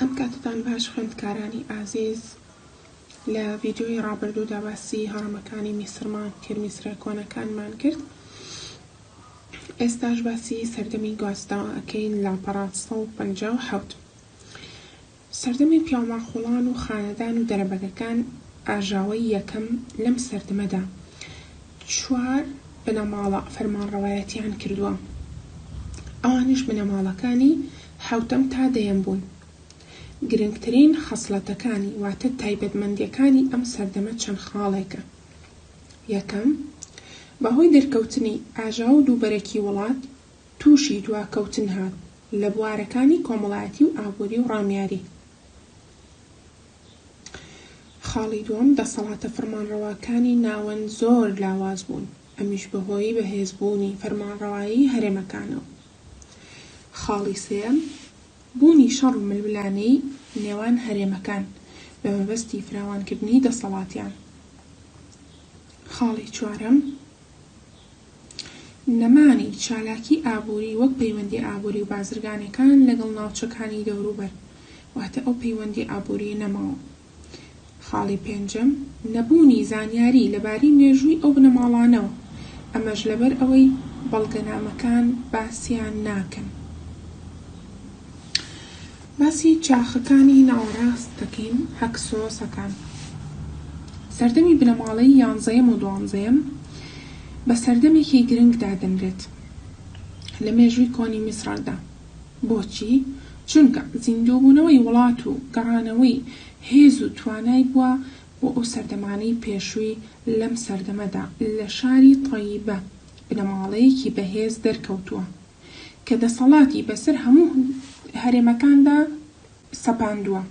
ئەم کاتەتان باش خوێندکارانی ئازیز لە ڤیدیۆی ڕابردوودا باسی هەڕەمەکانی میسرمان کرد میسرە کۆنەکانمان کرد ئێستاش باسی سەردەمی گواستنەوە ئەکەین لاپەڕە 157 سەردەمی پیاوماقوڵان و خانەدان و دەرەبەگەکان ئاژاوەی یەکەم لەم سەردەمەدا چوار بنەماڵە فەرمانڕەوایەتیان کردووە ئەوانیش بنەماڵەکانی حەوتەم تا دەیەم بوون. گرنگترین خەسڵەتەکانی واتە تایبەتمەندیەکانی ئەم سەردەمە چەند خاڵێکە. یەکەم، بەهۆی دەرکەوتنی ئاژاوە و دووبەرەکی وڵات تووشی دواکەوتن هات لە بوارەکانی کۆمەڵایەتی و ئابووری و ڕامیاری. خاڵی دووەم، دەسەڵاتە فەرمانڕەواکانی ناوەند زۆر لاواز بوون، ئەمیش بەهۆی بەهێزبوونی فەرمانڕەوایی هەرێمەکانەوە. خاڵی سێیەم، بوونی شەڕ و ململانێی نێوان هەرێمەکان بە مەبەستی فراوانکردنی دەسەڵاتیان. خاڵی چوارەم، نەمانی چالاکی ئابووری وەک پەیوەندییە ئابووری و بازرگانیەکان لەگەڵ ناوچەکانی دەوروبەر، واتە ئەو پەیوەندییە ئابوورییە نەماوە. خاڵی پێنجەم، نەبوونی زانیاری لەبارەی مێژووی ئەو بنەماڵانەوە، ئەمەش لەبەر ئەوەی بەڵگەنامەکان باسیان ناکەن. باسی چاخەکانی ناوەڕاست دەکەین، هەکسۆسەکان. سەردەمی بنەماڵەی یانزەیەم و دوانزەیەم بە سەردەمێکی گرنگ دادەنرێت لە مێژووی کۆنی میسردا. بۆچی؟ چونکە زیندووبوونەوەی وڵات و گەڕانەوەی هێز و توانای بووە بۆ ئەو سەردەمانەی پێشووی لەم سەردەمەدا لە شاری تەیبە بنەماڵەیەکی بەهێز دەرکەوتووە کە دەسەڵاتی بەسەر هەموو هەرێمەکاندا سەپاندووە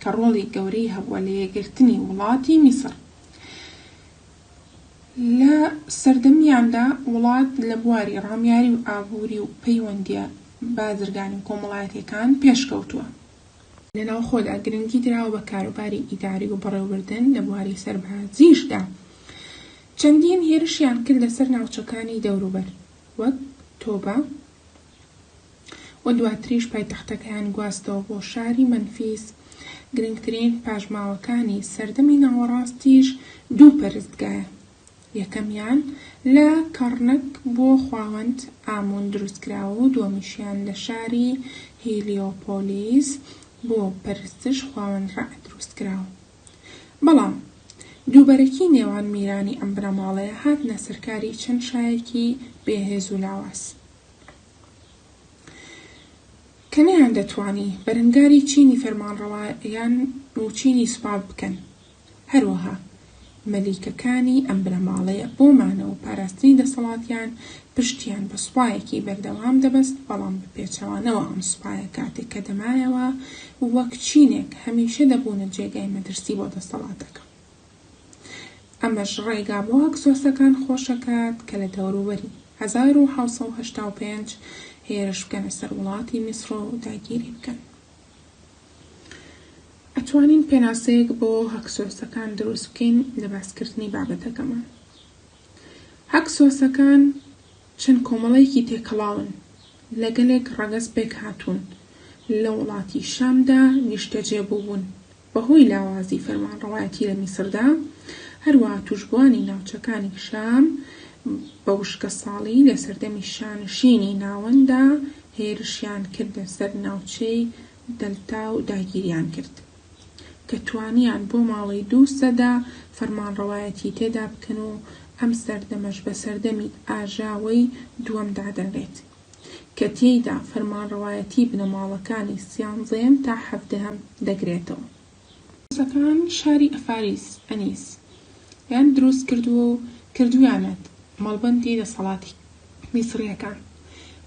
کە ڕۆڵی گەورەی هەبووە لە یەکگرتنی وڵاتی میسڕ. لە سەردەمیاندا وڵات لە بواری ڕامیاری و ئابووری و پەیوەندییە بازرگانی و کۆمەڵایەتییەکان پێشکەوتووە. لە ناوخۆدا گرنگی دراوە بە کاروباری ئیداری و بەڕێوەبردن، لە بواری سەربازیشدا چەندین هێرشیان کردە سەر ناوچەکانی دەوروبەر وەک تۆبە و دواتریش پایتەختەکەیان گواستەوە بۆ شاری مەنفیس، گرنگترین پاشماوەکانی سەردەمی ناوەڕاستیش دوو پەرستگایە، یەکەمیان لە کەڕنەک بۆ خواوەند ئامون دروستکراوە و دووەمیشیان لە شاری هیلیۆپۆلیس بۆ پەرستش خواوەند ڕەع دروستکراوە. بەڵام دووبەرەکی نێوان میرانی ئەم بنەماڵەیە هاتنە سەرکاری چەند شایەکی بێهێز و لاواز. کە نەیاندەتوانی بەرەنگاری چینی فەرمانڕەوایان و چینی سوپا بکەن، هەروەها مەلیکەکانی ئەم بنەماڵەیە بۆ مانەوە و پاراستنی دەسەڵاتیان پشتیان بە سوپایەکی بەردەوام دەبەست، بەڵام بە پێچەوانەوە ئەم سوپایە کاتێک کە دەمایەوە وەک چینێک هەمیشە دەبوونە جێگای مەترسی بۆ دەسەڵاتەکە. ئەمەش ڕێگا بۆ هەکسۆسەکان خۆشەکات کە لە دەوروبەری 1785 هێرش بکەنە سەر وڵاتی میسڕ و داگیری بکەن. ئەتوانین پێناسەیەک بۆ هەکسۆسەکان دروست بکەین لە باسکردنی بابەتەکەمان. هەکسۆسەکان چەند کۆمەڵەیەکی تێکەڵاون لە گەلێک ڕەگەز پێکهاتوون لە وڵاتی شامدا نیشتەجێ بووبوون بەهۆی لاوازی فەرمانڕەوایەتی لە میسردا، هەروەها تووشبووانی ناوچەکانی شام بە وشکەساڵی لە سەردەمی شانشینی ناوەنددا هێرشیان کردە سەر ناوچەی دەلتا و داگیریان کرد، کە توانیان بۆ ماوەی دوو سەدە فەرمانڕەوایەتی تێدا بکەن و ئەم سەردەمەش بە سەردەمی ئاژاوەی دووەم دادەنرێت. کە تێیدا فەرمانڕەوایەتی بنەماڵەکانی سیانزەیەم تا حەڤدەهەم دەگرێتەوە. ڕووسەکان شاری ئەفاریس، ئەنیس، یان دروست کردووە و کردوویانەت مەڵبەندی دەسەڵاتی میسڕییەکان.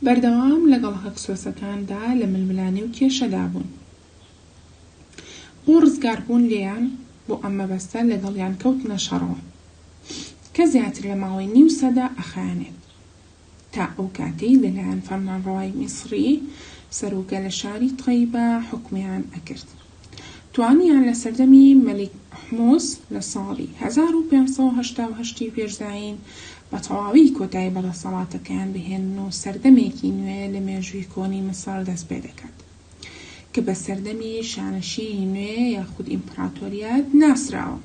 بەردەوام لەگەڵ هەکسۆسەکاندا لە ململانێ و کێشەدا بوون. بۆ ڕزگاربوون لێیان بۆ ئەم مەبەستە لەگەڵیان کەوتنە شەڕەوە کە زیاتر لە ماوەی نیو سەدە ئەخایەنێت. تا ئەو کاتەی لەلایەن فەرمانڕەوای میسڕی سەروگە لە شاری تەیبە حوکمیان ئەکرد. توانیان لە سەردەمی مەلیک ئەحمۆس لە ساڵی 1588 ی پێش زایین بە تەواوی کۆتایی بە دەسەڵاتەکەیان بهێنن و سەردەمێکی نوێ لە مێژووی کۆنی میسڕ دەست پێدەکات. کە بە سەردەمی شانشینی نوێ یاخود ئیمپڕاتۆریات ناسراوە.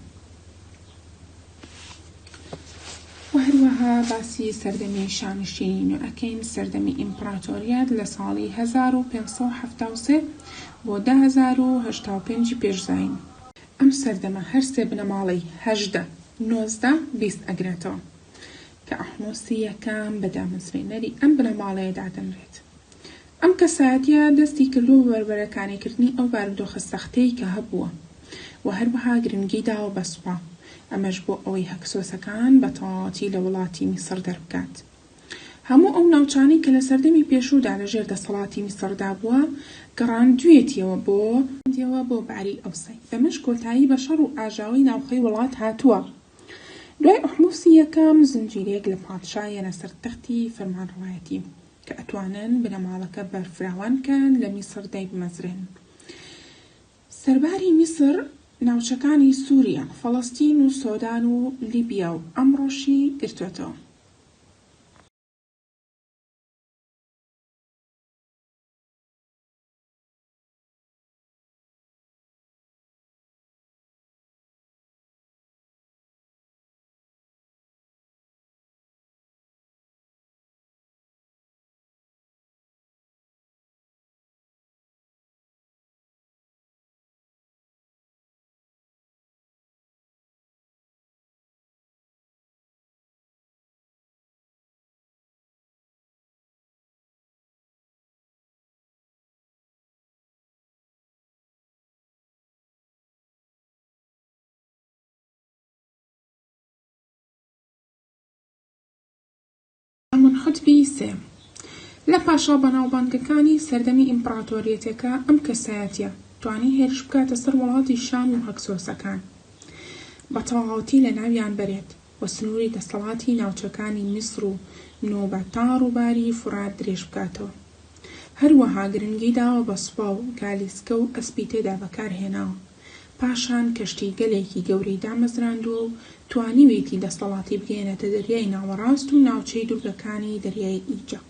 وە هەروەها باسی سەردەمی شانشینی نوێ ئەکەین، سەردەمی ئیمپڕاتۆریات لە ساڵی 1573 بۆ 10085 پێش زایین. ئەم سەردەمە هەر سێ بنەماڵەی 18، 19، 20 ئەگرێتەوە کە ئەحمۆسی یەکەم بە دامەزرێنەری ئەم بنەماڵەیە دادەنرێت. ئەم کەسایەتییە دەستی کردووە بە بەربەرەکانێکردنی ئەو بارودۆخە سەختەی کە هەبووە و هەروەها گرنگی داوە بە سوپا، ئەمەش بۆ ئەوەی هەکسۆسەکان بە تەواوەتی لە وڵاتی میسڕ دەربکات. هەموو ئەو ناوچانەی کە لە سەردەمی پێشوودا لە ژێر دەسەڵاتی میسڕدا بووە، گەڕاندوویەتیەوە بۆ بۆ باری ئەوسای. بەمەش کۆتایی بە شەڕ و ئاژاوەی ناوخۆی وڵات هاتووە. دوای ئەحمۆسی یەکەم، زنجیرەیەک لە پادشا یەنە سەر تەختی فەرمانڕەوایەتی. کە ئەتوانن بنەماڵەکە بەرفراوان کەن لە میسڕ دایبمەزرێنن. سەرباری میسڕ ناوچەکانی سوریا، فەڵەستین و سۆدان و لیبیا و ئەمڕۆشی گرتۆتەوە. ئامونحوتبی سێیەم لە پاشا بەناوبانگەکانی سەردەمی ئیمپڕاتۆریەتەکە ئەم کەسایەتیە توانی هێرش بکاتە سەر وڵاتی شام و هەکسۆسەکان بە تەواوەتی لەناویان بەرێت و سنووری دەسەڵاتی ناوچەکانی میسڕ و نوبە تا ڕووباری فوڕات درێژ بکاتەوە هەروەها گرنگی داوە بە سوپا و گالیسکە و ئەسپی تێدا بەکار هێناوە پاشان کەشتیگەلێکی گەورەی دامەزراندووە و توانیویەتی دەسەڵاتی بگەیەنێتە دەریای ناوەڕاست و ناوچەی دوورگەکانی دەریای ئیجە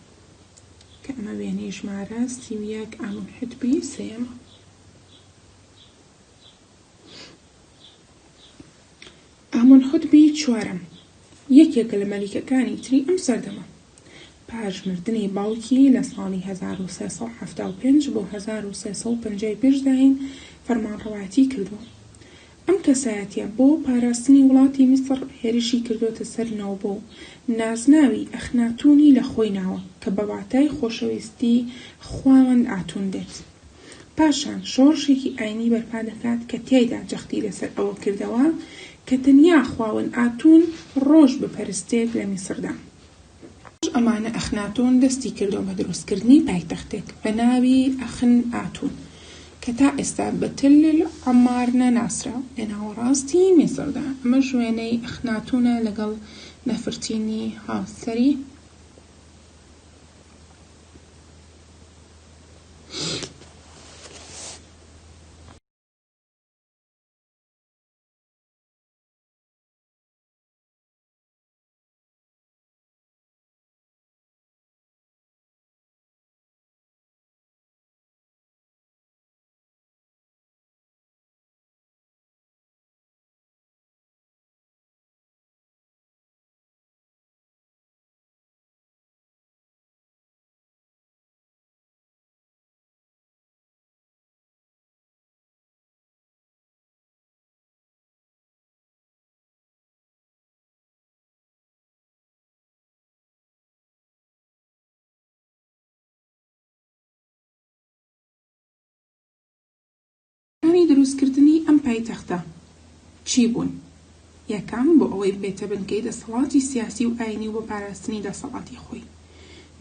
کە ئەمە وێنەی ژمارە 31 ئامونحوتبی سێیەمە. ئامونحوتبی چوارەم یەکێکە لە مەلیکەکانی تری ئەم سەردەمە. پاش مردنی باوکی لە ساڵی 1375 بۆ 1350 پێش زایین فەرمانڕەوایەتی کردووە. ئەم کەسایەتییە بۆ پاراستنی وڵاتی میسڕ هێرشی کردۆتە سەر نەوبە و نازناوی ئەخناتوونی لە خۆی ناوە کە بە واتای خۆشەویستی خواوەند ئاتوون دێت. پاشان شۆڕشێکی ئاینی بەرپا دەکات کە تیایدا جەختی لەسەر ئەوە کردەوە کە تەنیا خواوەند ئاتوون ڕۆژ بپەرستێت لە میسڕدا. پاش ئەمانە ئەخناتۆن دەستی کردووە بە دروستکردنی پایتەختێک بە ناوی ئەخن ئاتون کە تا ئێستا بە تل العمارنە ناسراوە لە ناوەڕاستی میسڕدا. ئەمەش وێنەی ئەخناتونە لەگەڵ نەفرتینی هاوسەری. هۆکارەکانی دروستکردنی ئەم پایتەختە چی بوون؟ یەکەم، بۆ ئەوەی ببێتە بنکەی دەسەڵاتی سیاسی و ئاینی و بۆ پاراستنی دەسەڵاتی خۆی.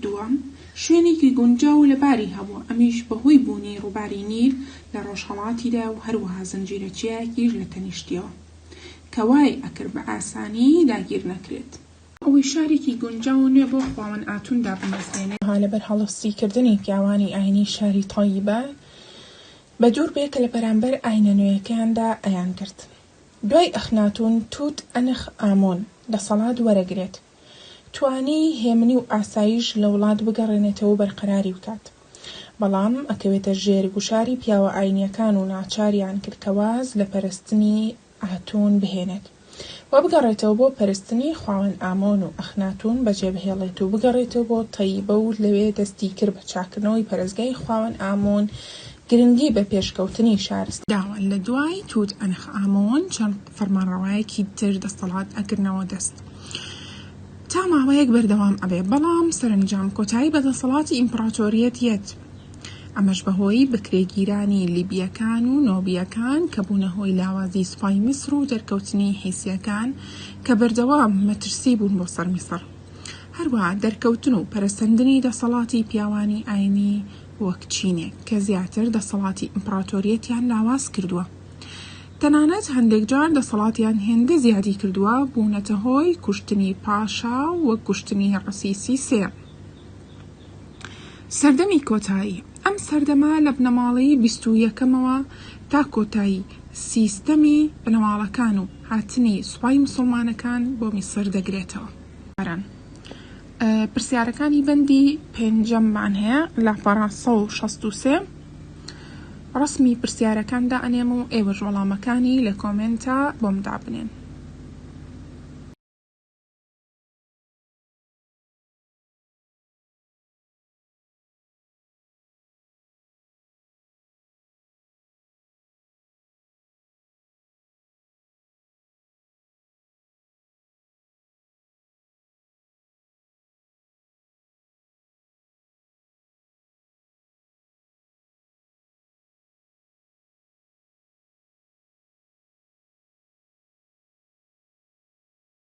دووەم، شوێنێکی گونجاو و لەباری هەبووە، ئەمیش بەهۆی بوونی ڕووباری نیل لە ڕۆژهەڵاتیدا و هەروەها زنجیرە چیایەکیش لە تەنیشتیەوە کە وای ئەکرد بە ئاسانی داگیر نەکرێت. ئەوەی شارێکی گونجاو و نوێ بۆ خواوەند ئاتون دابمەزرێنێت. هەروەها لەبەر هەڵسیکردنی پیاوانی ئاینی شاری تەیبە بە دوور بێ کە لە بەرامبەر ئاینە نوێیەکەیاندا ئەیانگرت. دوای ئەخناتون توت ئەنخ ئامۆن دەسەڵات وەرەگرێت. توانی هێمنی و ئاسایش لە وڵات بگەڕێنێتەوە و بەرقەراری بکات. بەڵام ئەکەوێتە ژێر گوشاری پیاوە ئاینیەکان و ناچاریان کرد کە واز لە پەرستنی ئاتون بهێنێت و بگەڕێتەوە بۆ پەرستنی خواوەند ئامۆن و ئەخناتون بەجێبهێڵێت و بگەڕێتەوە بۆ تەیبە و لەوێ دەستی کرد بە چاککردنەوەی پەرستگای خواوەند ئامۆن گرنگی بە پێشکەوتنی شارستانی داوە. لە دوای توت ئەنخ ئامۆن چەند فەرمانڕەوایەکی تر دەستەڵات ئەگرنەوە دەست تا ماوەیەک بەردەوام ئەبێ بەڵام سەرەنجام کۆتایی بە دەسەڵاتی ئیمپڕاتۆریەت یەت ئەمەش بەهۆی بەکرێگیرانی لیبیەکان و نۆبیەکان کە بوونە هۆی لاوازی سوپای میسر و دەرکەوتنی حیسیەکان کە بەردەوام مەترسی بوون بۆ سەر میسر هەروەها دەرکەوتن و پەرەسەندنی دەسەڵاتی پیاوانی ئاینی وەک چینێک کە زیاتر دەسەڵاتی ئیمپڕاتۆریەتیان لاواز کردووە تەنانەت هەندێک جار دەسەڵاتیان هێندە زیادی کردووە بوونەتە هۆی کوشتنی پاشا وەک کوشتنی ڕەسیسی سێیەم. سەردەمی کۆتایی، ئەم سەردەمە لە بنەماڵەی 21ەمەوە تا کۆتایی سیستەمی بنەماڵەکان و هاتنی سوپای موسڵمانەکان بۆ میسر دەگرێتەوە. پرسیارەکانی بەندی پێنجەممان هەیە، لاپەڕە 163. ڕەسمی پرسیارەکان دائەنێم و ئێوەش وەڵامەکانی لە کۆمێنتا بۆم دابنێن.